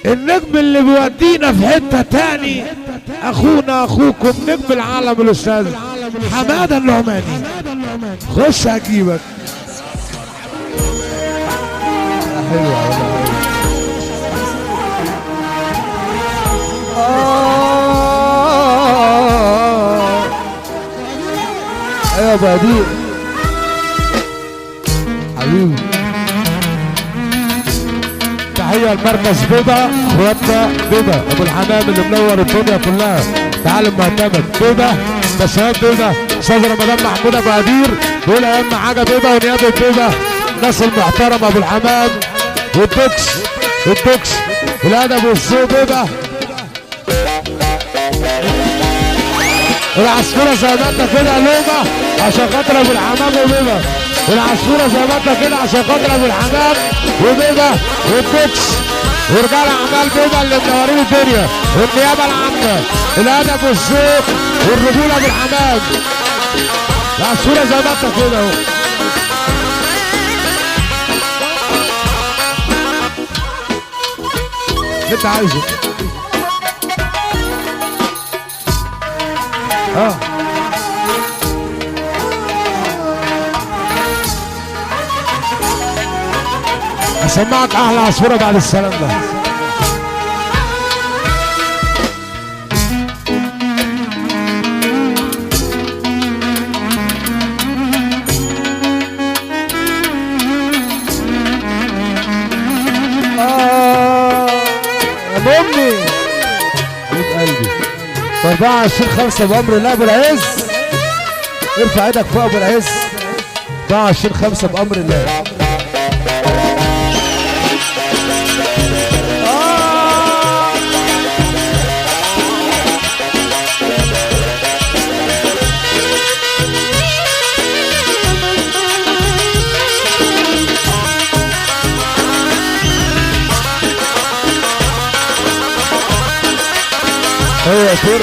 النجم اللي بيودينا في حتة تاني، اخونا اخوكم نجم العالم الاستاذ حمادة النعماني. خش هجيبك. حلوة. ايوه يا بديع حبيبي. تحية لمركز بيضة، اخواتنا بيضة ابو الحمام اللي منور الدنيا كلها. تعالوا معتمد بيضة، بشهاد بيضة، استاذ رمضان محمود ابو قدير بيقول اهم حاجة بيضة ونيابة بيضة، الناس المحترمة ابو الحمام والدوكس الدوكس الادب والذوق بيضة. العصفورة زي ما انت كده لومة عشان خاطر ابو الحمام وبيضة. العصفورة زي ما انت كده عشان خاطر ابو الحمام وبيضة والدوكس ورجال اعمال بيضة اللي منورين الدنيا، والنيابة العامة، الادب والذوق والرجولة ابو الحمام. العصفورة زي ما انت كده اهو. اللي انت عايزه. اسمعك احلى عصفوره بعد السلام ده. يا امي حبيب قلبي. 24/5 بأمر الله ابو العز. ارفع ايدك فوق ابو العز. 24/5 بأمر الله. هو سر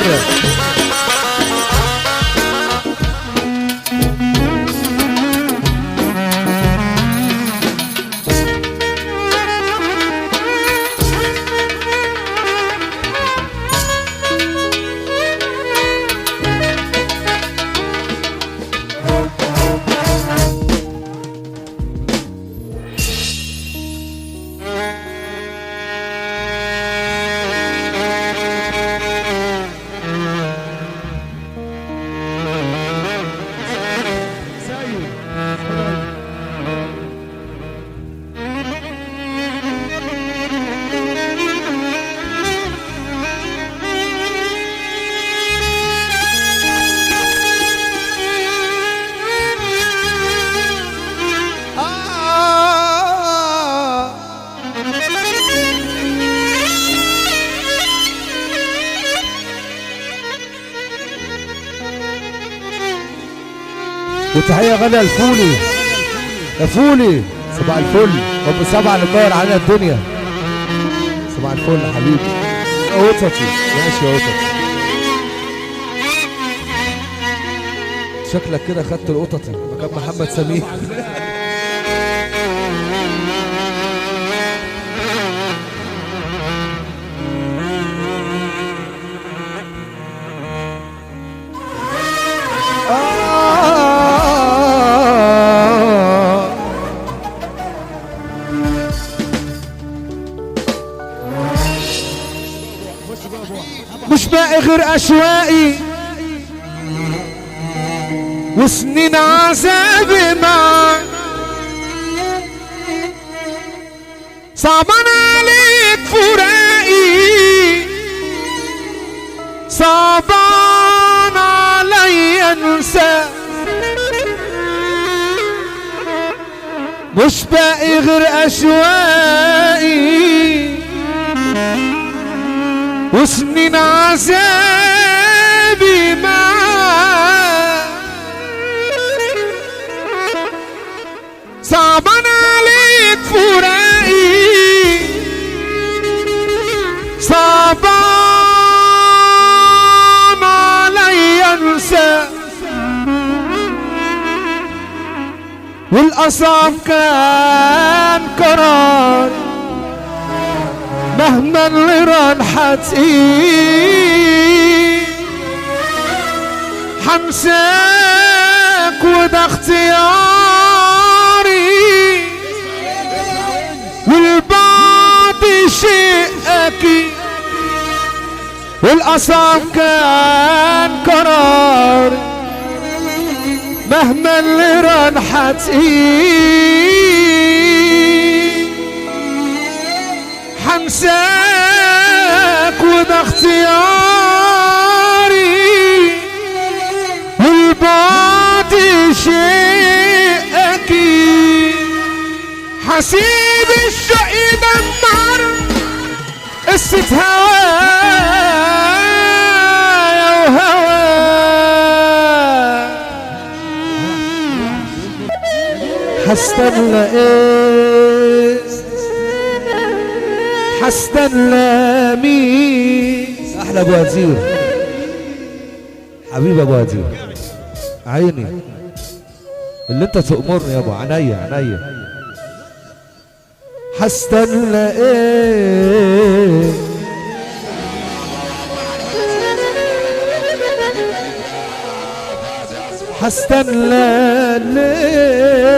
وتحية غالية لفولي. يا فولي صباح الفل، ابو سبعة اللي منور علينا الدنيا. صباح الفل يا حبيبي. قطتي ماشي يا قطتي، شكلك كده خدت القططي مكان محمد سمير. مش باقي غير اشواقي وسنين عذابي معاك. صعبان عليك فراقي، صعبان عليا انساك. مش باقي غير اشواقي وسنين عذابي معاك. صعبان عليك فراقي، صعبان عليا انساك. والاصعب كان قرار مهما مهما النيران حتقيل حمساك وده اختياري، والبعض شيء اكيد والاصعب كان قراري. مهما النيران حتقيل حمساك وده اختياري، والبعد شيء اكيد. حسيب الشوق يدمر قصة هوايا وهوا. هستنى ايه؟ هستنى مين؟ احلى ابو وزير، حبيبي ابو وزير، عيني اللي انت تأمرني يا ابو، عينيا عينيا. هستنى ايه؟ هستنى ليه؟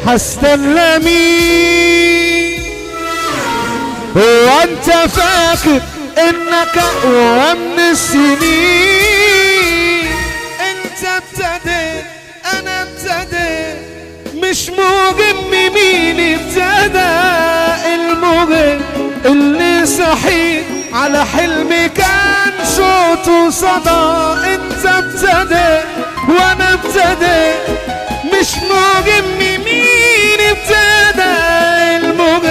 هستنى مين؟ هو انت فاكر انك اقوى من السنين؟ انت ابتديت انا ابتديت، مش مهم مين ابتدى، المهم اللي صحيت على حلمي كان صوته صدى. انت ابتديت وانا ابتديت، مش مهم مين ابتدى، المهم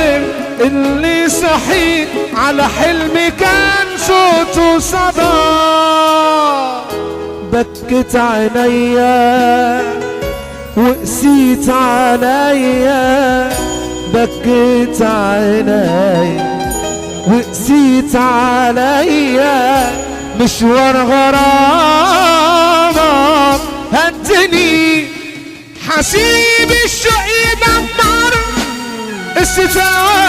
اللي صحيت على حلمي كان صوته صدى. بكت عينيا وقسيت عليا، بكيت عينيا وقسيت عليا، مشوار غرامك هدني. حسيب الشوق يدمر الستار.